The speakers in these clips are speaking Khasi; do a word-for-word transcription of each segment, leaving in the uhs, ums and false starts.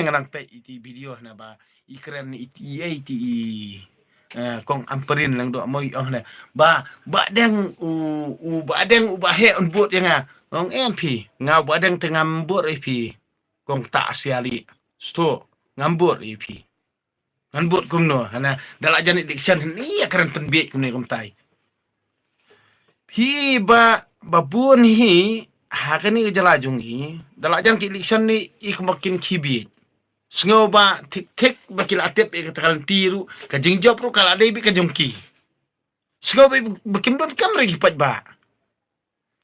ngan nang peit iti video hana ba i kren iti, iti i, eh, kong Ampareen Lyngdoh Moi ong hana ba Bah Deng u, u Bah Deng u Bah Heh un bud ïa nga. Ong em phi, nga u Bah Deng te ngam bud ïa phi. Kong Tah Siali. Sto, ngam bud ïa phi. Ngan bud kumno hana da la jan election hana ïa kren pynbiej kumne kumtai. Hi ba, ba bun hi ha kane ka jylla jong i da la jan ki election ni i kumba kin khibit. Sngew ba thik thik ba ki la tip ïa kata ka lynti ruh ka jingjop ruh ka la dei beit ka jong ki. Sngew ba, ba kim don kam re ki paidbah.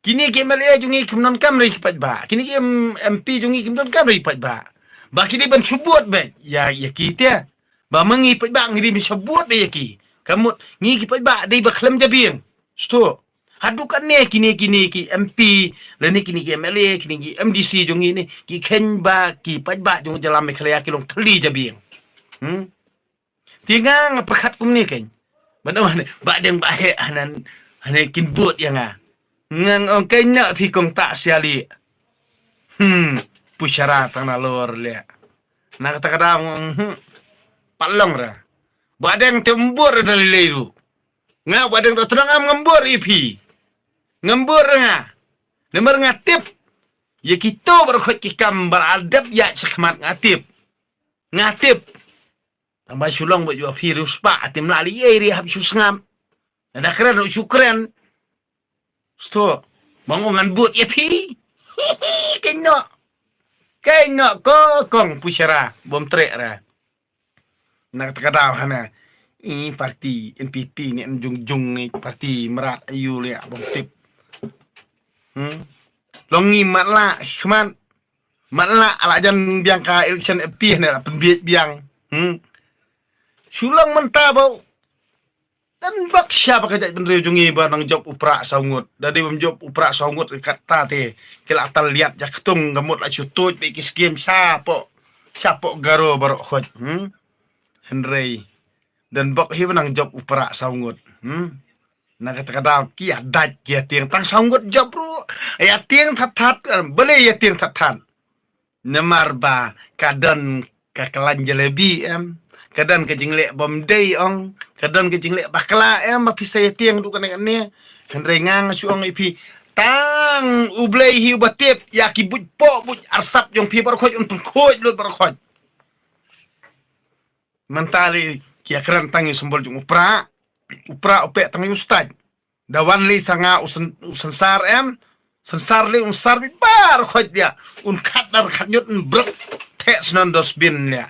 Kine ki M L A jong ngi kim don kam re ki paidbah. Kine ki M-, M P jong ngi kim don kam re ki paidbah. Ba ki dei ban shu bud beit ïa, ïa ki te. Ba ma ngi paidbah ngi dei ban shu bud beit ïa ki. Ka mut ngi ki paidbah dei ba khlem jabieng. Sto. Haduh katne kine, kine ki M P lane kine ki M L A, kine ki M D C jong ngi ne ki kheiñ ba ki paidbah jong jylla Meghalaya ki long thylli jabieng. Hmm? Te nga nga pyrkhat kumne keiñ. Ban ong hane Bah Deng Bah Heh hana, hane kin bud ïa nga. Nga ong keiñ na phi kong Tah Siali. Hmm, Pushara tang na lor leh. Na kata ka daw nga ong, hmm, pat long ra. Bah Deng te um bud ra da lei lei ruh. Nga Bah Deng Dohtdong am ngam bud ïa phi. Ngam bud ra nga. Namar nga tip ïa kito baroh khoit ki kam ba la dep ïaid shakhmat nga tip. Nga tip. Tang ba shu long ba ju phi riewspah te ym lah lei ei re hap shu sngap. Lada kren ruh shu kren. Sto. Ba nga ngan bud ïa phi. Keiñ noh. Keiñ noh ko kong Pushara bym treh ra. Na kata ka daw hana i parti N P P ne N jung jung ne parti mrad ayu leh bym tip. Hmm. Long ngi matlah khmat. Matlah ala jan biang ka election F P ne la pynbiej biang. Hmm. Shu long mynta ba u. Dan bak sha ba ka jaitbynriew jong ngi ba nang jop u prah saw ngut. Da dei bym jop u prah saw ngut ri kata te ki la tal liat ja ktung ka mut la shu tuid beit ki skim shapoh, shapoh Garo baroh khoit. Hmm. Hynrei dan bak hi ba nang jop u prah saw ngut. Hmm. Na kata ka daw ki ïa dait ki ïa tieng tang saw ngut jop ruh. Ïa tieng that that, eh, balei ïa tieng that that. Namar ba ka don ka klan jalebi em. Ka don ka jingleh bym dei ong. Ka don ka jingleh bakla em ba phi sa ïa tieng duh kane kane. Hynrei nga nga shu ong ïa phi tang U Blei hi uba tip ïa ki buit poh buit arsap jong phi baroh khoit un pynkhuid lut baroh khoit. Mynta lei ki ïa kren tang ïa u symbol jong u prah. U prah u peh tang ïa u stait. Da wan lei sa nga u syn-, u synsar em. Synsar lei un sar beit baroh khoit ïa. Un khat dar khat ñiut un brek. Theh snon dustbin ïa.